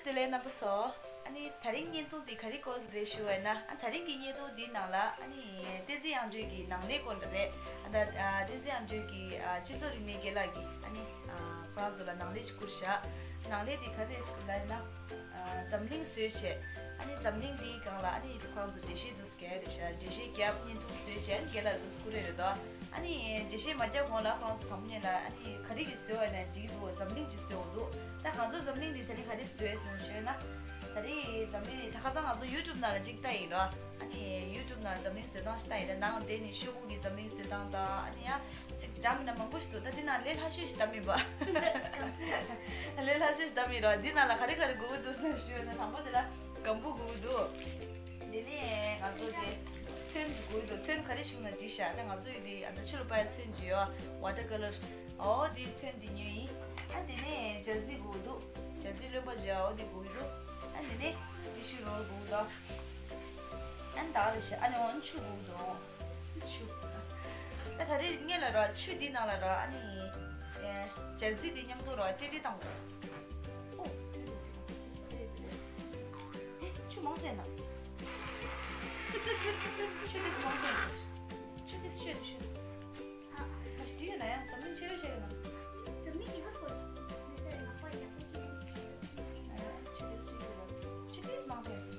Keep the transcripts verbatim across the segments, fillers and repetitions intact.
བཀྲ་ཤིས་བདེ་ལེགས་རྣམ་པ་ཚོ། ཨ་ནི་དེ་རིང་བརྙན་ཐུང་འདི་ག་རེ་སྐོར་རེད་ཞུ་བས་ན། ཨ་དེ་རིང་གི་བརྙན་ཐུང་འདིའི་ནང་ལ་ཨ་ནི་བསྟན་འཛིན་དབྱངས་སྒྲོན་གྱི་ནང་ལས་སྐོར་ལ་རེད། ཨ་ད་ཨ་བསྟན་འཛིན་དབྱངས་སྒྲོན་གྱི་ཨ་སྤྱི་ཚོགས་རིག་གནས་རྒན་ལགས་ཀྱིས་ཨ་ནི་ཨ་ཁོ་རང་ཚོ་ལ་ནང་ལས་ཅིག་བསྐུར་བཞག་ནང་ལས་འདི་ག་རེ་རེད་ལབ་ན། ཨ་འཛམ་གླིང་བཟོས་བྱས། ཨ་ནི་འཛམ་གླིང་འདིའི་སྒང་ལ་ཨ་ནི་ཁོ་རང་ཚོ་འགྲེལ་བཤད་འདུག་སེ་རྒྱག་རེད་ཤག་འགྲེལ་བཤད་རྒྱབ་བརྙན་ཐུང་བཟོས་བྱས་ཨ་ནི་རྒན་ལགས་འདུག་སེ་བསྐུར་རེད་རེད་དོ། ཨ་ནི་འགྲེལ་བཤད་མ་རྒྱབ་གོང་ལ་ཁོ་རང་ཚོ་དང་པོ་ཉིད་ལ་ཨ་ནི་ག་རེ་གིས་བཟོས་པ་ཡིན་ན་འགྲིག་གི་འདུག་འཛམ་གླིང་ཅིག་བཟོས་འདུག་ད་ང་ཚོ་འཛམ་གླིང་འདི་དེ་རིང་ག་རེ་བཟོས་ཟེར་ན་ཞུས་ན། ད་རེས་འཛམ་གླིང་ད་ཁ་སང་ང་ཚོ་ཡུ་ཊུབ་ནང་ལ་ཅིག་ལྟ་ཡིན་རོ། ཨ་ནི་ཡུ་ཊུབ་ནང་འཛམ་གླིང་བཟོས་སྟངས་ཤིག་ལྟ་ཡིན། ད་ནང་དེ་ནི་ཤོག་གུ་གི་འཛམ་གླིང་བཟོས་སྟངས་དང་ཨ་ནི་ཡ་ཅིག་འདྲ་མི་འདྲ་མང་པོ་ཞིག་འདུག་ད་འདི་ནང་ལས་སླ་ཤོས་ཤིག་བདམས་ཡིན་པ། ལས་སླ་ཤོས་ཤིག་བདམས་ཡིན་རོ། འདི་ནང་ལ་ག་རེ་ག་རེ་དགོས་ཀྱི་འདུག་ཟེར་ན་ཞུས་ན་དང་པོ་དེ་ལ་ཀམ་བུ་དགོས་ཀྱི་འདུག་དེ་ནས་ང་ཚོ་དེ་ཚོན་དགོས་ཀྱི་འདུག་ཚོན་ག་རེ་བྱུང་ན་འགྲིག་ཤག་ད་ང་ཚོ་ཡི་དེ་ཨ་ད་ཆུ་ལ་པའི་ཚོན་ཅིག་ཡོད། ཝ་ཊར་ཀ་ལར། ཨོ་དེ་ཚོན་དེ་ཉོས་ཡིན། ཨ་དེ་ནས་འབྱར་རྩི་དགོས་ཀྱི་འདུག་འབྱར་རྩི་རློན་པ་ཅིག་ཨོ་དེ་དགོས་ཀྱི་འདུག་ཨ་དེ་ནས་ཏི་ཤུ་རོལ་དགོས་ཀྱི་འདུག་ཨ་ནི་ད་རེ་ཤག་ཨ་ནི་འོ་ཆུ་དགོས་ཀྱི་འདུག་ཆུ། ད་ད་རེས་ངེད་ལ་རོ་ཆུ་འདི་ནང་ལ་རོ་ཨ་ནི། ཨེ། འབྱར་རྩི་འདི་མཉམ་དུ་རོ་བཀྲེས་བཀྲེས་བཏང་དགོས། ཨོ། ཨེ་ཆུ་མང་ཆེ་ན། ཆུ་དེ་ཆུ་དེ་མང་ཆེ་ན། ཆུ་དེ་ཆུ་དེ་ཆུ། ཨ་ཨ་ཞིག་ཡོད་ན་ཡང་འཛམ་གླིང་ཆེ་བའི་ཆེ་ཡོད་ན། འཛམ་གླིང་འདི་ག་སོ། མི་ཚེ་ལག་པ་ཡག་པོ་ཅན་ཆེ་ཡོད་ན་ཡང་ཆུ་དེ་ཆུ་ཡོད་ན་ཆུ་དེ་མང་ཆེ་ན།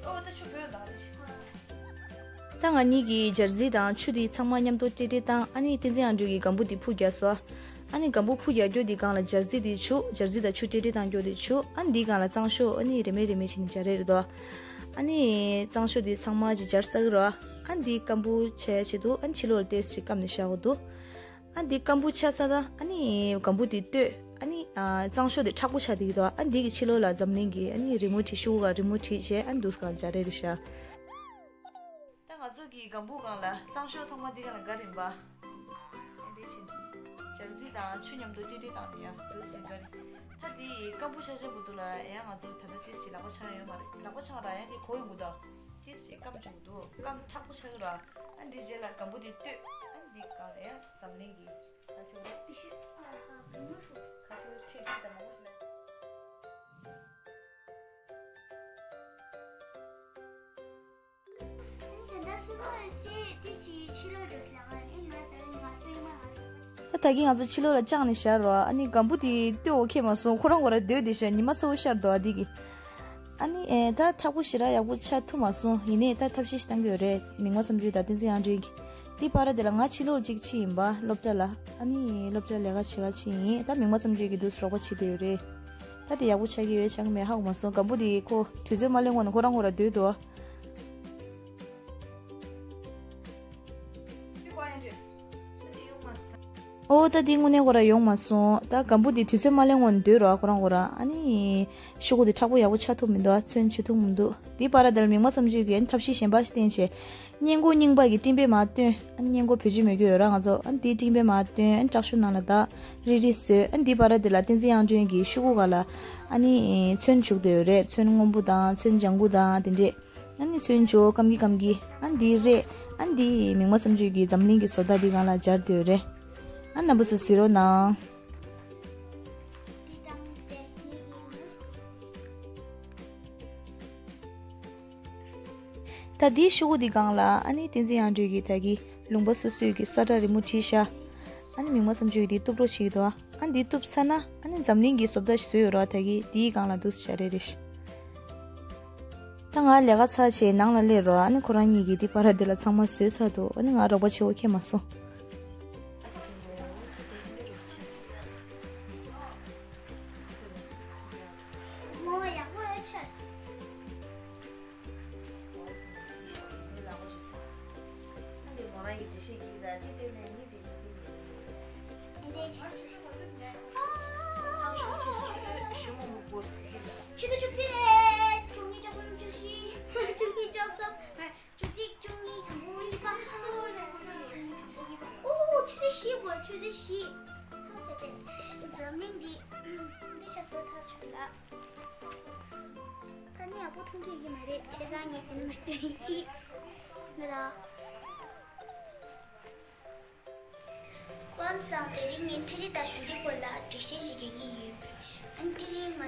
ཨོ་ད་ཆུ་བོད་ལ་རེད། ད་ང་གཉིས་ཀྱིས་འབྱར་རྩི་དང་ཆུ་དེ་ཚང་མ་མཉམ་དུ་བཀྲེས་བཀྲེས་བཏང་། ཨ་ནི་བསྟན་འཛིན་དབྱངས་སྒྲོན་གྱིས་ཀམ་བུ་དེ་ཕུ་རྒྱག་སོང་། ཨ་ནི་ཀམ་བུ་ཕུ་རྒྱག་རྒྱུ་དེ་སྒང་ལ་འབྱར་རྩི་དེ་བྱུགས། འབྱར་རྩི་དང་ཆུ་བཀྲེས་བཀྲེས་བཏང་རྒྱུ་དེ་བྱུགས། ཨ་ནི་དེའི་སྒང་ལ་གཙང་ཤོག་ཨ་ནི་རེ་མེད་རེ་མེད་བྱས་ནས་སྦྱར་རེད་དོ། ཨ་ནི་གཙང་ཤོག་དེ་ཚང་མ་ཅིག་སྦྱར་ཚར་གི་རོ། ཨ་ནི་དེ་ཀམ་བུ་ཆགས་ཡ་ཆེད་དུ་ཨ་ནི་ཕྱི་ལོགས་ལ་ཏོག་ཙམ་ཅིག་བསྐམས་ནས་བཞག་དགོས་འདུག་ཨ་འདི་སྐམ་པོ་ཆགས་ཚར། ད་ཨ་ནི་སྒམ་པོ་འདི་བཏོན། ཨ་ནི་ཨ་གཙང་ཤོག་དེ་མཁྲེགས་པོ་ཆགས་བསྡད་ཀྱི་འདུག་ཨ་འདི་གི་ཕྱི་ལོགས་ལ་འཛམ་གླིང་གི་ཨ་ནི་རི་མོ་བྲིས། ཤོག་གུ་ག་རི་མོ་བྲིས་བྱས་ཨ་འདུག་སེ་སྦྱར་རེ་རེ་བཞག་ད་ང་ཚོ་གི་སྒམ་པོ་སྒང་ལ་གཙང་ཤོག་ཚང་མ་འདི་སྒང་ལ་བཀར་ཡིན་པ། ཨེ་འདི་བྱས། འབྱར་རྩི་དང་ཆུ་མཉམ་དུ་བཀྲེས་བཀྲེས་བཏང་ནས་ཡང་འདུག་སེ་བཀར། ད་འདི་སྐམ་པོ་ཆགས་ཆགས་པོ་འདུག་ལ་ཡང་ང་ཚོ་ད་ལྟ་ཏོག་ཙམ་ལག་པ་འཆང་ཡོད་མ་རེད། ལག་པ་འཆང་ར་ཡང་འདི་གོ་ཡོང་གི་འདུག་ཏོག་ཙམ་སྐམ་བྱུང་འདུག་སྐམ་མཁྲེགས་པོ་ཆགས་ཀྱི་ར། ཨ་འདི་རྗེས་ལ་སྒམ་པོ་འདི་བཏོན། ཨ་འདི་སྒང་ལ་ཡང་འཛམ་གླིང་གི་ཁ་ཆེ་བོ་ཏི་ཤུ་ཨ་ཧ་བུ་མོ་ཧྲུ་ཁ་ཆེ་བོ་ཁྲིག་ཁྲིག་དང་མང་པོ་ཞིག་ལ། ཨ་ནི་ད་ལྟ་སུ་མོ་ཡོད་སྲིད་དེ་ཅི་ཕྱི་ལོགས་འགྲོ་སི་ལ་ང་ཨེ་ང་ད་ང་སུ་ཡིན་མ་ང་། ད་ད་གིན་ང་ཚོ་ཕྱི་ལོགས་ལ་བཅངས་ནས་བཞག་རོགས། ཨ་ནི་སྒམ་པོ་དེ་སྟོན་འོ་ཁེ་མ་སོང་། ཁོ་རང་ཁོ་རང་སྡོད་བསྡད་ཤག་ཉི་མ་ཚ་བོ་ཤར་འདུག་ཨ་འདི་གི། ཨ་ནི་ཨེ་ད་མཁྲེགས་པོ་ཞེ་དྲག་ཡག་པོ་ཆགས་ཐུབ་མ་སོང་། ཡིན་ནའི་ད་ཐབས་ཤེས་ཤིག་བཏང་གི་ཡོད་རེད། མིག་དམར་མཚམས་གཅོད་དང་བསྟན་འཛིན་དབྱངས་སྒྲོན་གྱིས། འདི་བར་དེ་ལ་ང་ཕྱི་ལོགས་ཅིག་ཕྱིན་ཡིན་པ། སློབ་གྲྭ་ལ། ཨ་ནི་སློབ་གྲྭ་ལས་ཀ་བྱེད་ག་ཕྱིན་ཡིན། ད་མིག་དམར་མཚམས་གཅོད་ཀྱིས་འདུག་སེ་རོགས་པ་བྱེད་བསྡད་ཡོད་རེད། ད་དེ་ཡག་པོ་ཆགས་ཀྱི་ཡོད་ཆགས་ཀྱི་མེད་ཧ་གོ་མ་སོང་། སྒམ་པོ་དེ་ཁོ་དུས་ཚོད་མ་ལོན་གོང་ནས་ཁོ་རང་ཁོ་རང་སྡོད་འདུག་ཨོ་ད་འདི་དངོས་གནས་ཁོ་རང་ཡོང་མ་སོང་། ད་སྒམ་པོ་འདི་དུས་ཚོད་མ་ལོན་གོང་ནས་སྡོད་རོགས་ཁོ་རང་ཁོ་རང་། ཨ་ནི་ཤོག་གུ་འདི་མཁྲེགས་པོ་ཡག་པོ་ཆགས་ཐུབ་མི་འདུག་ཚོན་ཆུ་འཐུང་མི་འདུག་འདི་བར་དེ་ལ་མིག་དམར་མཚམས་གཅོད་ཀྱིས་ཨ་ནི་ཐབས་ཤེས་གཞན་པ་ཞིག་བསྟན་བྱས། སྔས་མགོ་རྙིང་པ་གི་སྤྲིན་པའི་མར་བཏོན། ཨ་ནི་སྔས་མགོ་བེད་སྤྱོད་མེད་རྒྱུ་ཡོད་ར་ང་ཚོ། ཨ་ནི་འདིའི་སྤྲིན་པའི་མར་བཏོན། ཨ་ནི་མཁྲེགས་ཤོག་ནང་ལ་ད་རིལ་རིལ་བཟོས། ཨ་ནི་འདི་བར་དེ་ལ་བསྟན་འཛིན་དབྱངས་སྒྲོན་གྱིས་ཤོག་གུ་སྒང་ལ་ཨ་ནི་ཚོན་བྱུག་བསྡད་ཡོད་རེད། ཚོན་སྔོན་པོ་དང་ཚོན་ལྗང་གུ་དང་དེ་འདྲས། ཨ་ནི་ཚོན་ཆུ་སྐམ་གྱི་སྐམ་གྱི། ཨ་འདི་རེད། ཨ་འདི་མིག་དམར་མཚམས་གཅོད་ཀྱིས་འཛམ་གླིང་གི་བཟོ་ལྟ་འདི་སྒང་ལ་སྦྱར་བསྡད་ཡོད་རེད། ཨ་རྣམ་པ་ཚོ་གཟིགས་རོགས་གནང་། ད་འདིའི་ཤོག་གུ་འདི་སྒང་ལ་ཨ་ནི་བསྟན་འཛིན་དབྱངས་སྒྲོན་གྱིས་ད་གི་ལུང་པ་སོ་སོའི་གི་ས་ཁྲ་རི་མོ་བྲིས་ཤག་ཨ་ནི་མིག་དམར་མཚམས་གཅོད་ཀྱིས་འདི་གཏུབ་རོགས་བྱེད་ཀྱི་འདུག་ཨ་འདི་གཏུབ་ཚར་ན་ཨ་ནི་འཛམ་གླིང་གི་བཟོ་ལྟ་ཞིག་བཟོས་ཡོད་ར། ད་གི་འདིའི་སྒང་ལ་འདུག་སེ་སྦྱར་རེ་རེ་ཞིག་ད་ང་ལས་ཀ་ཚར་བྱས་ནང་ལ་སླེབས་རོགས། ཨ་ནི་ཁོ་རང་གཉིས་ཀྱིས་འདི་བར་དེ་ལ་ཚང་མ་བཟོས་ཚར་འདུག་ཨ་ནི་ང་རོགས་པ་བྱེད་འོ་ཁེ་མ་སོང་། ཆུ་ཚོད་བཅུ་གཅིག་རེད། བཅུ་གཉིས་བཅུ་གསུམ་བཅུ་བཞི། བཅུ་གཉིས་བཅུ་གསུམ། བཅུ་གཅིག་བཅུ་གཉིས། དང་པོ་གཉིས་པ། ཨོ་ཆུ་ཚོད་བཞི་དགོས། ཆུ་ཚོད་བཞི། ཧང་སང་སྟེ། འཛམ་གླིང་འདི་འདི་ཆ་སོ་ཐག་ཆོད་ལ། ད་ནི་ཡག་པོ་མཐོང་གི་ཡོད་མ་རེད། བྱས་ཙང་ངས་དེ་ནི་མི་སྟོན་ཡིན། ང་ལ། ཁོམ་སང་དེ་རིང་ངས་འཕྲིན་ཡིག་དང་ཞུ་གཏུག་སྐོར་ལ་འགྲེལ་བཤད་ཞིག་རྒྱག་གི་ཡོད། ཨ་ནི་འཕྲིན་ཡིག་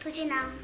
ཐུགས་རྗེ་གནང་།